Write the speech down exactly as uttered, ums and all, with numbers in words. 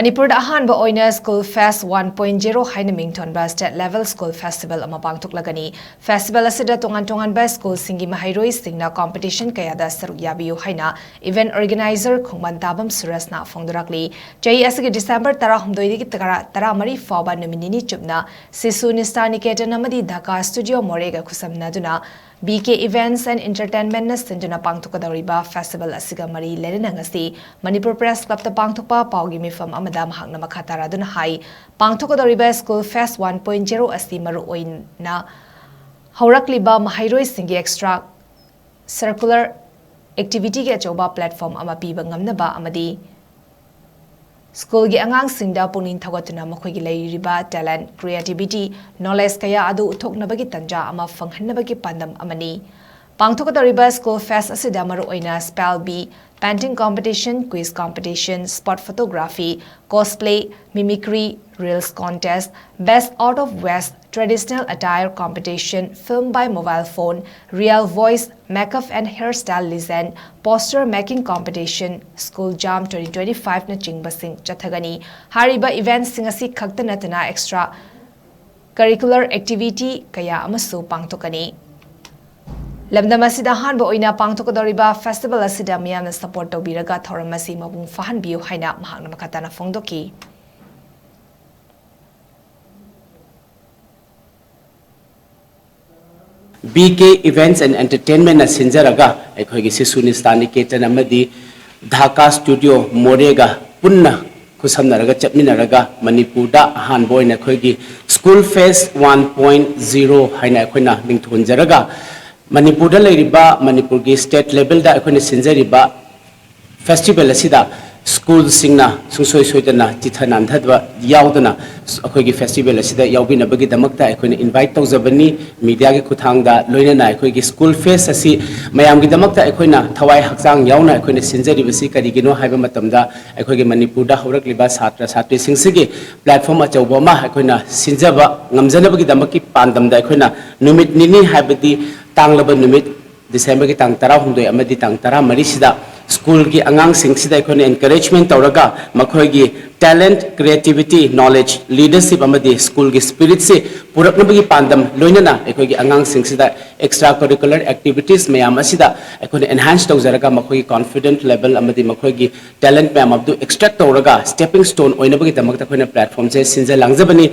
ꯃꯅꯤꯄꯨꯔꯗ ꯑꯍꯥꯟꯕ ꯑꯣꯏꯅ School Fest one point zero ꯍꯥꯏꯅ ꯃꯤꯡꯊꯣꯟꯕ State Level School Festival ꯑꯃ ꯄꯥꯡꯊꯣꯛꯂꯒꯅꯤ꯫ Festival ꯑꯁꯤꯗ ꯇꯣꯉꯥꯟ ꯇꯣꯉꯥꯟꯕ schoolꯁꯤꯡꯒꯤ ꯃꯍꯩꯔꯣꯏꯁꯤꯡꯅ competition ꯀꯌꯥꯗ ꯁꯔꯨꯛ ꯌꯥꯕꯤꯌꯨ ꯍꯥꯏꯅ event organizer ꯈꯣꯡꯕꯥꯟ ꯇꯥꯕꯝ ꯁꯨꯔꯖꯅ ꯐꯣꯡꯗꯣꯔꯛꯂꯤ꯫ ꯆꯍꯤ ꯑꯁꯤꯒꯤ December ꯇꯔꯥꯍꯨꯝꯗꯣꯏꯗꯒꯤ ꯇꯔꯥ, ꯇꯔꯥꯃꯔꯤ ꯐꯥꯎꯕ ꯅꯨꯃꯤꯠ ꯅꯤꯅꯤ ꯆꯨꯞꯅ ꯁꯤꯁꯨ ꯅꯤꯁ꯭ꯊꯥ ꯅꯤꯀꯦꯇꯟ ꯑꯃꯗꯤ Dhaka Studio ꯃꯣꯔꯦꯒ ꯈꯨꯠꯁꯝꯅꯗꯨꯅ B K Events and Entertainmentꯅ ꯁꯤꯟꯗꯨꯅ ꯄꯥꯡꯊꯣꯛꯀꯗꯧꯔꯤꯕ festival ꯑꯁꯤꯒ ꯃꯔꯤ ꯂꯩꯅꯅ ꯉꯁꯤ ꯃꯅꯤꯄꯨꯔ Press Clubꯇ ꯄꯥꯡꯊꯣꯛꯄ ꯄꯥꯎꯒꯤ ꯃꯤꯐꯝ ꯑꯃꯗ ꯃꯍꯥꯛꯅ ꯃꯈꯥ ꯇꯥꯔꯗꯨꯅ ꯍꯥꯏ, ꯄꯥꯡꯊꯣꯛꯀꯗꯧꯔꯤꯕ School Fest one point zero ꯑꯁꯤ ꯃꯔꯨꯑꯣꯏꯅ ꯍꯧꯔꯛꯂꯤꯕ ꯃꯍꯩꯔꯣꯏꯁꯤꯡꯒꯤ extra curricular activityꯒꯤ ꯑꯆꯧꯕ platform ꯑꯃ ꯄꯤꯕ ꯉꯝꯅꯕ ꯑꯃꯗꯤ schoolꯒꯤ ꯑꯉꯥꯡꯁꯤꯡꯗ ꯄꯨꯛꯅꯤꯡ ꯊꯧꯒꯠꯇꯨꯅ ꯃꯈꯣꯏꯒꯤ ꯂꯩꯔꯤꯕ talent, creativity, knowledge ꯀꯌꯥ ꯑꯗꯨ ꯎꯠꯊꯣꯛꯅꯕꯒꯤ ꯇꯥꯟꯖꯥ ꯑꯃ ꯐꯪꯍꯟꯅꯕꯒꯤ ꯄꯥꯟꯗꯝ ꯑꯃꯅꯤ꯫ ꯄꯥꯡꯊꯣꯛꯀꯗꯧꯔꯤꯕ School Fest ꯑꯁꯤꯗ ꯃꯔꯨꯑꯣꯏꯅ spell bee, painting competition, quiz competition, spot photography, cosplay, mimicry, reels contest, best out of West, traditional attire competition, film by mobile phone, real voice, makeup and hairstyle legend, poster making competition, school jam twenty twenty-fiveꯅ ꯆꯤꯡꯕꯁꯤꯡ ꯆꯠꯊꯒꯅꯤ꯫ ꯍꯥꯏꯔꯤꯕ eventꯁꯤꯡ ꯑꯁꯤ ꯈꯛꯇ ꯅꯠꯇꯅ extra curricular activity ꯀꯌꯥ ꯑꯃꯁꯨ ꯄꯥꯡꯊꯣꯛꯀꯅꯤ꯫ ꯂꯝꯗꯝ ꯑꯁꯤꯗ ꯑꯍꯥꯟꯕ ꯑꯣꯏꯅ ꯄꯥꯡꯊꯣꯛꯀꯗꯧꯔꯤꯕ festival ꯑꯁꯤꯗ ꯃꯤꯌꯥꯝꯅ support ꯇꯧꯕꯤꯔꯒ ꯊꯧꯔꯝ ꯑꯁꯤ ꯃꯄꯨꯡ ꯐꯥꯍꯟꯕꯤꯌꯨ ꯍꯥꯏꯅ ꯃꯍꯥꯛꯅ ꯃꯈꯥ ꯇꯥꯅ ꯐꯣꯡꯗꯣꯛꯈꯤ꯫ B K Events and Entertainmentꯅ ꯁꯤꯟꯖꯔꯒ ꯑꯩꯈꯣꯏꯒꯤ ꯁꯤꯁꯨ ꯅꯤꯁ꯭ꯊꯥ ꯅꯤꯀꯦꯇꯟ ꯑꯃꯗꯤ ꯙꯥꯀꯥ Studio ꯃꯣꯔꯦꯒ ꯄꯨꯟꯅ ꯈꯨꯠꯁꯝꯅꯔꯒ ꯆꯠꯃꯤꯟꯅꯔꯒ ꯃꯅꯤꯄꯨꯔꯗ ꯑꯍꯥꯟꯕ ꯑꯣꯏꯅ ꯑꯩꯈꯣꯏꯒꯤ School Fest one point zero ꯍꯥꯏꯅ ꯑꯩꯈꯣꯏꯅ ꯃꯤꯡꯊꯣꯟꯖꯔꯒ ꯃꯅꯤꯄꯨꯔꯗ ꯂꯩꯔꯤꯕ ꯃꯅꯤꯄꯨꯔꯒꯤ state levelꯗ ꯑꯩꯈꯣꯏꯅ ꯁꯤꯟꯖꯔꯤꯕ festival ꯑꯁꯤꯗ schoolꯁꯤꯡꯅ ꯁꯨꯡꯁꯣꯏ ꯁꯣꯏꯗꯅ ꯆꯤꯊ ꯅꯥꯟꯊꯗꯕ ꯌꯥꯎꯗꯅ ꯑꯩꯈꯣꯏꯒꯤ festival ꯑꯁꯤꯗ ꯌꯥꯎꯕꯤꯅꯕꯒꯤꯗꯃꯛꯇ ꯑꯩꯈꯣꯏꯅ invite ꯇꯧꯖꯕꯅꯤ꯫ Mediaꯒꯤ ꯈꯨꯠꯊꯥꯡꯗ ꯂꯣꯏꯅꯅ ꯑꯩꯈꯣꯏꯒꯤ School Fest ꯑꯁꯤ ꯃꯌꯥꯝꯒꯤꯗꯃꯛꯇ ꯑꯩꯈꯣꯏꯅ ꯊꯋꯥꯏ ꯍꯛꯆꯥꯡ ꯌꯥꯎꯅ ꯑꯩꯈꯣꯏꯅ ꯁꯤꯟꯖꯔꯤꯕꯁꯤ ꯀꯔꯤꯒꯤꯅꯣ ꯍꯥꯏꯕ ꯃꯇꯝꯗ ꯑꯩꯈꯣꯏꯒꯤ ꯃꯅꯤꯄꯨꯔꯗ ꯍꯧꯔꯛꯂꯤꯕ ꯁꯥꯇ꯭ꯔ ꯁꯥꯇ꯭ꯔꯤꯁꯤꯡꯁꯤꯒꯤ platform ꯑꯆꯧꯕ ꯑꯃ ꯑꯩꯈꯣꯏꯅ ꯁꯤꯟꯖꯕ ꯉꯝꯖꯅꯕꯒꯤꯗꯃꯛꯀꯤ ꯄꯥꯟꯗꯝꯗ ꯑꯩꯈꯣꯏꯅ ꯅꯨꯃꯤꯠ ꯅꯤꯅꯤ ꯍꯥꯏꯕꯗꯤ ꯇꯥꯡꯂꯕ ꯅꯨꯃꯤꯠ Decemberꯒꯤ ꯇꯥꯡ ꯇꯔꯥꯍꯨꯝꯗꯣꯏ ꯑꯃꯗꯤ ꯇꯥꯡ ꯇꯔꯥꯃꯔꯤꯁꯤꯗ ꯁ꯭ꯀꯨꯜꯒꯤ ꯑꯉꯥꯡꯁꯤꯡꯁꯤꯗ ꯑꯩꯈꯣꯏꯅ encouragement ꯇꯧꯔꯒ ꯃꯈꯣꯏꯒꯤ talent, creativity, knowledge, leadership ꯑꯃꯗꯤ ꯁ꯭ꯀꯨꯜꯒꯤ spiritꯁꯤ ꯄꯨꯔꯛꯅꯕꯒꯤ ꯄꯥꯟꯗꯝ ꯂꯣꯏꯅꯅ ꯑꯩꯈꯣꯏꯒꯤ ꯑꯉꯥꯡꯁꯤꯡꯁꯤꯗ extra curricular activities ꯃꯌꯥꯝ ꯑꯁꯤꯗ ꯑꯩꯈꯣꯏꯅ enhance ꯇꯧꯖꯔꯒ ꯃꯈꯣꯏꯒꯤ confident level ꯑꯃꯗꯤ ꯃꯈꯣꯏꯒꯤ talent ꯃꯌꯥꯝ ꯑꯗꯨ extract ꯇꯧꯔꯒ stepping stone ꯑꯣꯏꯅꯕꯒꯤꯗꯃꯛꯇ ꯑꯩꯈꯣꯏꯅ platformꯁꯦ ꯁꯤꯟꯖ ꯂꯥꯡꯖꯕꯅꯤ꯫